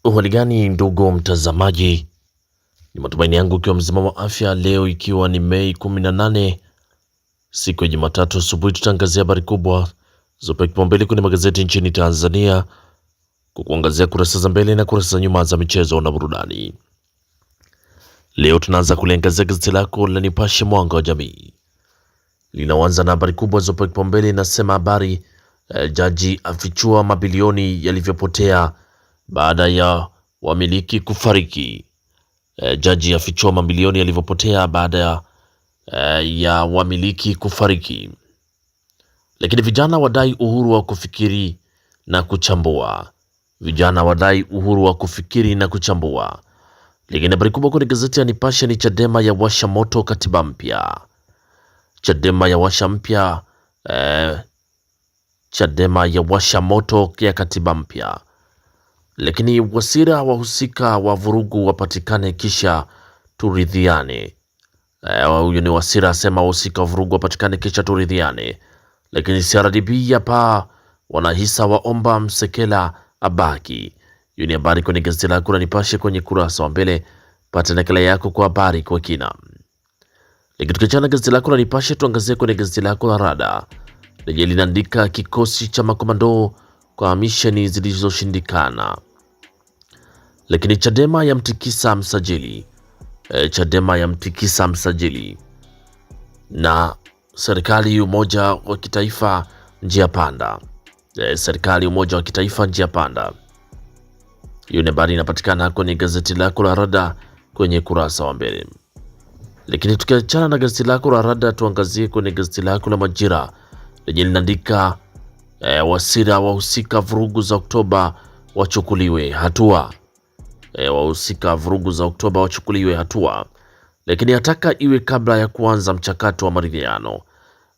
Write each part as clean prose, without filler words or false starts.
Uhali gani ndugu mtazamaji, ni matumaini yangu ukiwa mzima wa afya. Leo ikiwa ni Mei 18 siku ya Jumatatu asubuhi, tutaangazia habari kubwa zopewa kipaumbele kwenye magazeti nchini Tanzania kwa kuangazia kurasa za mbele na kurasa za nyuma za michezo na burudani. Leo tunaanza kuliangazia gazeti lako la Nipashe Mwanga wa Jamii linaanza na habari kubwa zopewa kipaumbele, inasema habari jaji afichua mabilioni yalivyopotea baada ya wamiliki kufariki. Jaji afichua mabilioni yalivyopotea baada ya wamiliki kufariki. Lakini vijana wadai uhuru wa kufikiri na kuchambua. Vijana wadai uhuru wa kufikiri na kuchambua. Lakini habari kubwa kwenye gazeti ya Nipashe ni Chadema ya washa moto katiba mpya. Chadema ya washa mpya Chadema ya washa moto ya katiba mpya. Lakini Wasira wahusika wa vurugu wapatikane kisha turidhiane. Huyu ni Wasira asema wahusika wa vurugu wapatikane kisha turidhiane. Lakini CRDB ya paa wanahisa waomba Msekela abaki. Hiyo ni habari kwenye gazeti lako la Nipashe kwenye kurasa wa mbele. Pata nakala yako kwa habari kwa kina. Lakini tukiachana gazeti lako la Nipashe, tuangazie kwenye gazeti lako la Rada lenye linaandika kikosi cha makomando kwa misheni zilizoshindikana. Lakini Chadema yamtikisa msajili Chadema yamtikisa msajili na serikali umoja wa kitaifa njia panda. Serikali umoja wa kitaifa njia panda. Hiyo ni habari inapatikana kwenye gazeti lako la Rada kwenye kurasa wa mbele. Lakini tukiachana na gazeti lako la Rada, tuangazie kwenye gazeti lako la Majira lenye linaandika Wasira wahusika vurugu za Oktoba wachukuliwe hatua. Wahusika vurugu za Oktoba wachukuliwe hatua, lakini ataka iwe kabla ya kuanza mchakato wa maridhiano.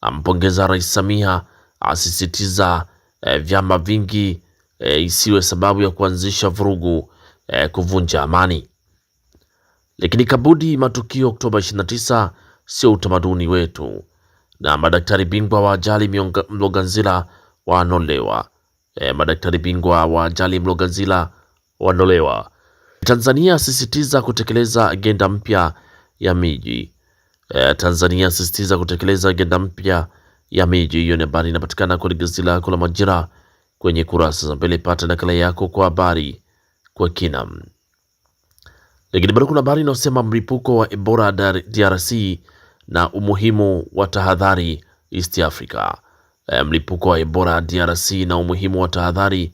Ampongeza Rais Samia, asisitiza vyama vingi isiwe sababu ya kuanzisha vurugu kuvunja amani. Lakini Kabudi, matukio Oktoba 29 sio utamaduni wetu, na madaktari bingwa wa ajali Mloganzila waanolewa. Madaktari bingwa wa ajali Mloganzila waanolewa. Tanzania asisitiza kutekeleza agenda mpya ya miji. Tanzania asisitiza kutekeleza agenda mpya ya miji. Hiyo ni habari inapatikana kwenye gazeti lako la Majira kwenye kurasa za mbele. Pata nakala yako kwa habari kwa kina. Lakini bado kuna habari inayosema mlipuko wa Ebola DRC na umuhimu wa tahadhari East Africa. Mlipuko wa Ebola DRC na umuhimu wa tahadhari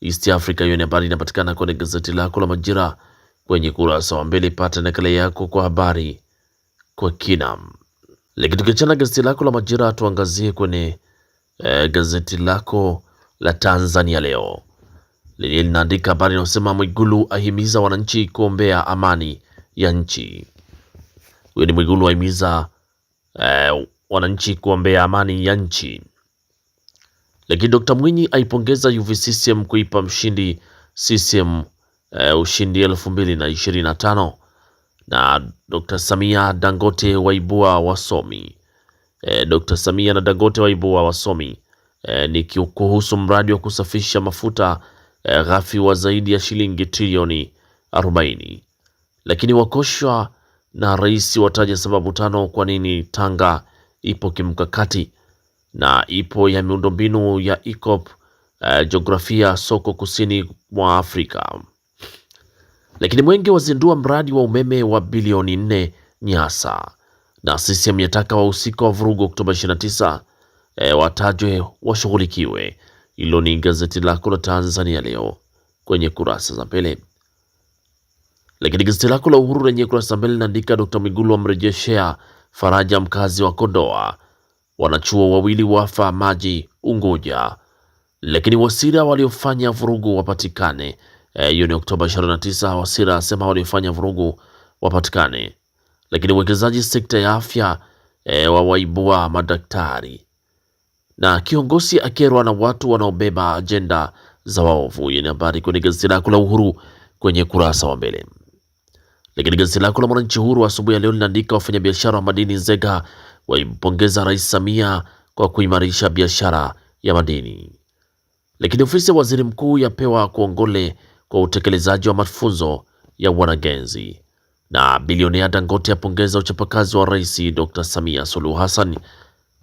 East Africa. Hiyo ni habari inapatikana kwenye gazeti lako la Majira kwenye kurasa wa mbele. Pata nakala yako kwa habari kwa kina. Lakini tukiachana gazeti lako la Majira, tuangazie kwenye gazeti lako la Tanzania Leo lenye linaandika habari inayosema Mwigulu ahimiza wananchi kuombea amani ya nchi. Huyo ni Mwigulu ahimiza wananchi kuombea amani ya nchi. Lakini Dr. Mwinyi aipongeza UVCCM kuipa mshindi CCM ushindi 2025 na Dr. Samia Dangote waibua wasomi. Dr. Samia na Dangote waibua wasomi. Ni kuhusu mradi wa kusafisha mafuta ghafi wa zaidi ya shilingi trilioni 40. Lakini wakoshwa na rais wataja sababu tano kwa nini Tanga ipo kimkakati na ipo ya miundombinu ya EACOP jiografia soko kusini mwa Afrika. Lakini Mwenge wazindua mradi wa umeme wa bilioni 4 Nyasa, na CCM yataka wahusika wa vurugu Oktoba 29 watajwe washughulikiwe. Hilo ni gazeti lako la Tanzania Leo kwenye kurasa za mbele. Lakini gazeti lako la Uhuru lenye kurasa za mbele linaandika Dr. Mwigulu amrejeshea faraja mkazi wa Kondoa, wanachuo wawili wafa maji Unguja, lakini Wasira waliofanya vurugu wapatikane. Hiyo ni Oktoba 29. Wasira asema waliofanya vurugu wapatikane. Lakini uwekezaji sekta ya afya wawaibua madaktari na kiongozi akerwa na watu wanaobeba ajenda za waovu. Hiyo ni habari kwenye gazeti lako la Uhuru kwenye kurasa wa mbele. Lakini gazeti lako la Mwananchi Huru asubuhi ya leo linaandika wafanyabiashara wa madini Nzega waimpongeza Rais Samia kwa kuimarisha biashara ya madini. Lakini ofisi ya waziri mkuu yapewa kuongole kwa utekelezaji wa mafunzo ya wanagenzi. Na bilionea Dangote apongeza uchapakazi wa Rais Dr. Samia Suluhu Hassan,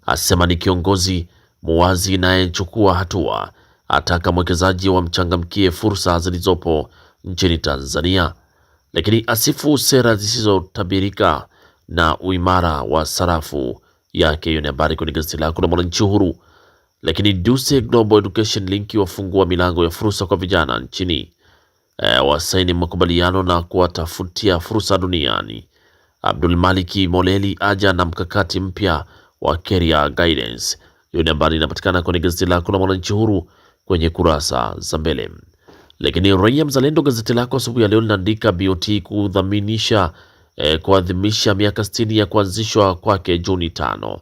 asema ni kiongozi muwazi inayechukua hatua, ataka mwekezaji wamchangamkie fursa zilizopo nchini Tanzania, lakini asifu sera zisizotabirika na uimara wa sarafu yake. Hiyo ni habari kwenye gazeti lako la Mwananchi Uhuru. Lakini Duse Global Education Link wafungua milango ya fursa kwa vijana nchini, wasaini makubaliano na kuwatafutia fursa duniani. Abdul Maliki Moleli aja na mkakati mpya wa career guidance. Hiyo ni habari inapatikana kwenye gazeti lako la Mwananchi Huru kwenye kurasa za mbele. Lakini Raia Mzalendo gazeti lako asubuhi ya leo linaandika BOT kudhaminisha kuadhimisha miaka 60 ya kuanzishwa kwake Juni 5.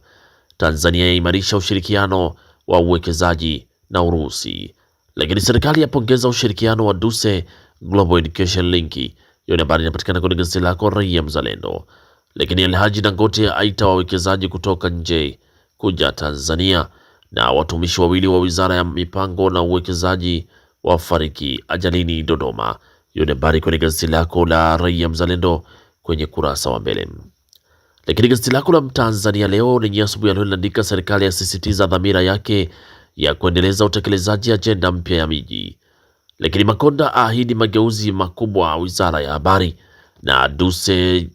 Tanzania yaimarisha ushirikiano wa uwekezaji na Urusi. Lakini serikali yapongeza ushirikiano wa Duse Global Education Link. Hiyo ni habari inapatikana kwenye gazeti lako Raia Mzalendo. Lakini Alhaji Dangote aita wawekezaji kutoka nje kuja Tanzania, na watumishi wawili wa wizara ya mipango na uwekezaji wafariki ajalini Dodoma. Hiyo ni habari kwenye gazeti lako la Raia Mzalendo kwenye kurasa wa mbele. Lakini gazeti lako la Mtanzania leo lenye asubuhi ya leo linaandika serikali yasisitiza dhamira yake ya kuendeleza utekelezaji ajenda mpya ya miji. Lakini Makonda aahidi mageuzi makubwa wizara ya habari, na Duse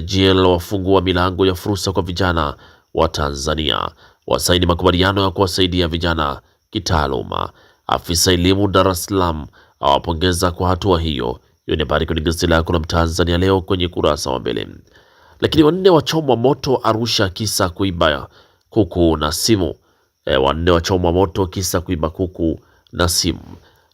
GL wafungua milango ya fursa kwa vijana wa Tanzania, wasaini makubaliano ya kuwasaidia vijana kitaaluma. Afisa elimu Dar es Salaam awapongeza kwa hatua hiyo. Hiyo ni habari kwenye gazeti lako la Mtanzania leo kwenye kurasa wa mbele. Lakini wanne wachomwa moto Arusha kisa kuiba kuku na simu. Wanne wachomwa moto kisa kuiba kuku na simu.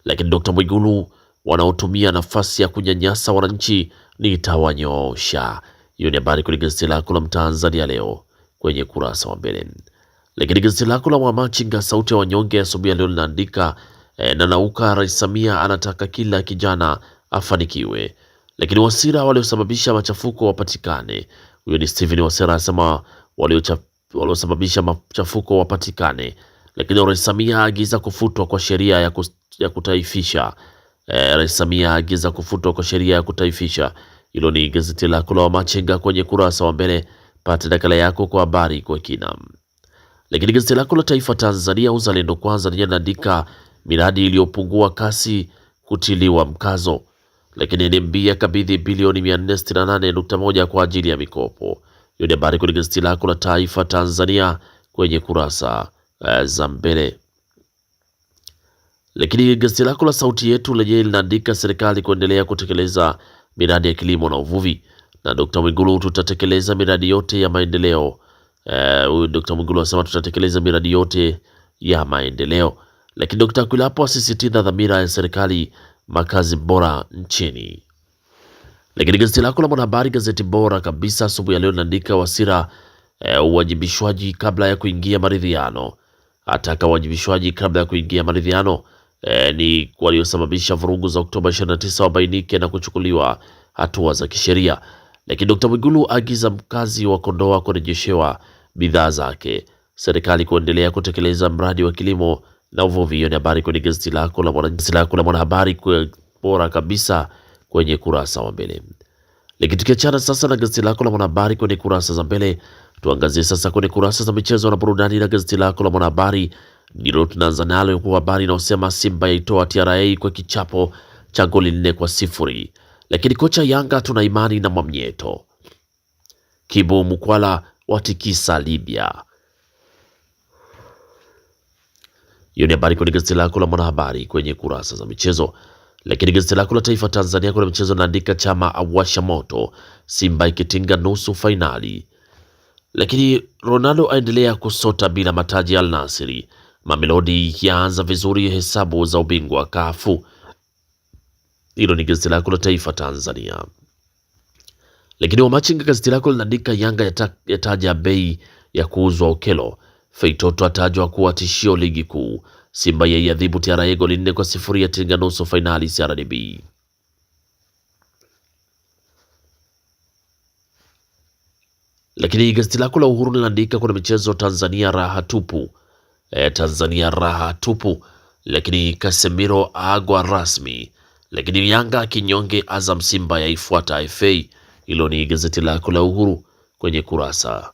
Lakini Dr. Mwigulu, wanaotumia nafasi ya kunyanyasa wananchi nitawanyoosha. Hiyo ni habari kwenye gazeti lako la Mtanzania leo kwenye kurasa wa mbele. Lakini gazeti lako la Mwamachinga sauti ya wanyonge asubuhi ya leo linaandika na nauka Rais Samia anataka kila kijana afanikiwe. Lakini Wasira waliosababisha machafuko wapatikane. Huyo ni Steven Wasira anasema waliosababisha machafuko wapatikane. Lakini Rais Samia aagiza kufutwa kwa sheria ya kutaifisha. Rais Samia aagiza kufutwa kwa sheria ya kutaifisha. Hilo ni gazeti lako la Wamachinga kwenye kurasa wa mbele. Pata nakala yako kwa habari kwa kina. Lakini gazeti lako la Taifa Tanzania Uzalendo Kwanza lenyewe linaandika miradi iliyopungua kasi kutiliwa mkazo. Lakini NMB yakabidhi bilioni 468.1 kwa ajili ya mikopo. Hiyo ni habari kwenye gazeti lako la Taifa Tanzania kwenye kurasa za mbele. Lakini gazeti lako la Sauti Yetu lenyewe linaandika serikali kuendelea kutekeleza miradi ya kilimo na uvuvi, na Dr. Mwigulu tutatekeleza miradi yote ya maendeleo. Huyu Dr. Mwigulu anasema tutatekeleza miradi yote ya maendeleo. Lakini Dr. Kwilapo asisitiza dhamira ya serikali makazi bora nchini. Lakini gazeti lako la Mwanahabari, gazeti bora kabisa asubuhi ya leo linaandika Wasira uwajibishwaji kabla ya kuingia maridhiano, ataka uwajibishwaji kabla ya kuingia maridhiano. Ni waliosababisha vurugu za Oktoba 29 wabainike na kuchukuliwa hatua za kisheria. Lakini Dr. Mwigulu agiza mkazi wa Kondoa kurejeshewa bidhaa zake, serikali kuendelea kutekeleza mradi wa kilimo na uvuvi. Hiyo ni habari kwenye gazeti lako la Mwanahabari bora kabisa kwenye kurasa wa mbele. Lakini tukiachana sasa na gazeti lako la Mwanahabari kwenye kurasa za mbele, tuangazie sasa kwenye kurasa za michezo na burudani, na gazeti lako la Mwanahabari ndilo tunaanza nalo kwa habari inayosema Simba yaitoa TRA kwa kichapo cha goli 4-0. Lakini kocha Yanga tuna imani na Mwamnyeto. Kibu Mukwala watikisa Libya. Hiyo ni habari kwenye gazeti lako la Mwanahabari kwenye kurasa za michezo. Lakini gazeti lako la Taifa Tanzania kuna michezo naandika Chama awasha moto, Simba ikitinga nusu fainali. Lakini Ronaldo aendelea kusota bila mataji Al Nasiri. Mamelodi yaanza vizuri hesabu za ubingwa Kafu. Hilo ni gazeti lako la Taifa Tanzania. Lakini Wamachinga gazeti lako linaandika Yanga yataja bei ya kuuzwa Okelo. Feitoto atajwa kuwa tishio ligi kuu. Simba yaiadhibu TRA goli 4-0 yatinga nusu fainali CRDB. Lakini gazeti lako la Uhuru linaandika kuna michezo Tanzania raha tupu. Tanzania raha tupu. Lakini Casemiro agwa rasmi. Lakini Yanga kinyonge, Azam Simba yaifuata FA. Hilo ni gazeti lako la Uhuru kwenye kurasa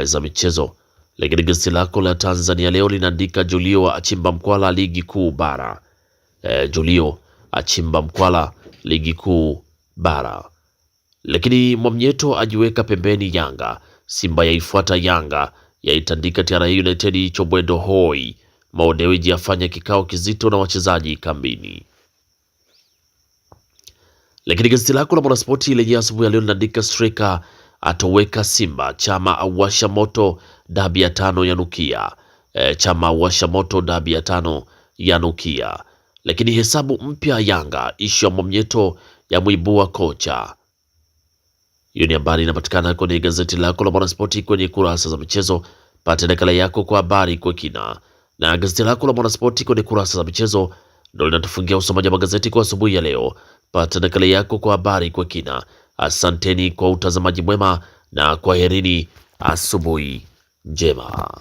za michezo. Lakini gazeti lako la Tanzania Leo linaandika Julio achimba mkwala ligi kuu bara. Julio achimba mkwala ligi kuu bara. Lakini Mwamnyeto ajiweka pembeni Yanga, Simba yaifuata Yanga, yaitandika TRA United Chobwedo hoi. Maodewiji afanya kikao kizito na wachezaji kambini. Lakini gazeti lako la Mwanaspoti lenye asubuhi ya leo linaandika striker atoweka Simba, Chama awasha moto dabi ya tano ya nukia. Chama awasha moto dabi ya tano ya nukia. Lakini hesabu mpya Yanga, ishu ya Mwamnyeto ya mwibua kocha. Hiyo ni habari inapatikana kwenye gazeti lako la Mwanaspoti kwenye kurasa za michezo. Pata nakala yako kwa habari kwa kina, na gazeti lako la Mwanaspoti kwenye kurasa za michezo ndio linatufungia usomaji wa magazeti kwa asubuhi ya leo. Pata nakala yako kwa habari kwa kina. Asanteni kwa utazamaji mwema na kwaherini, asubuhi njema.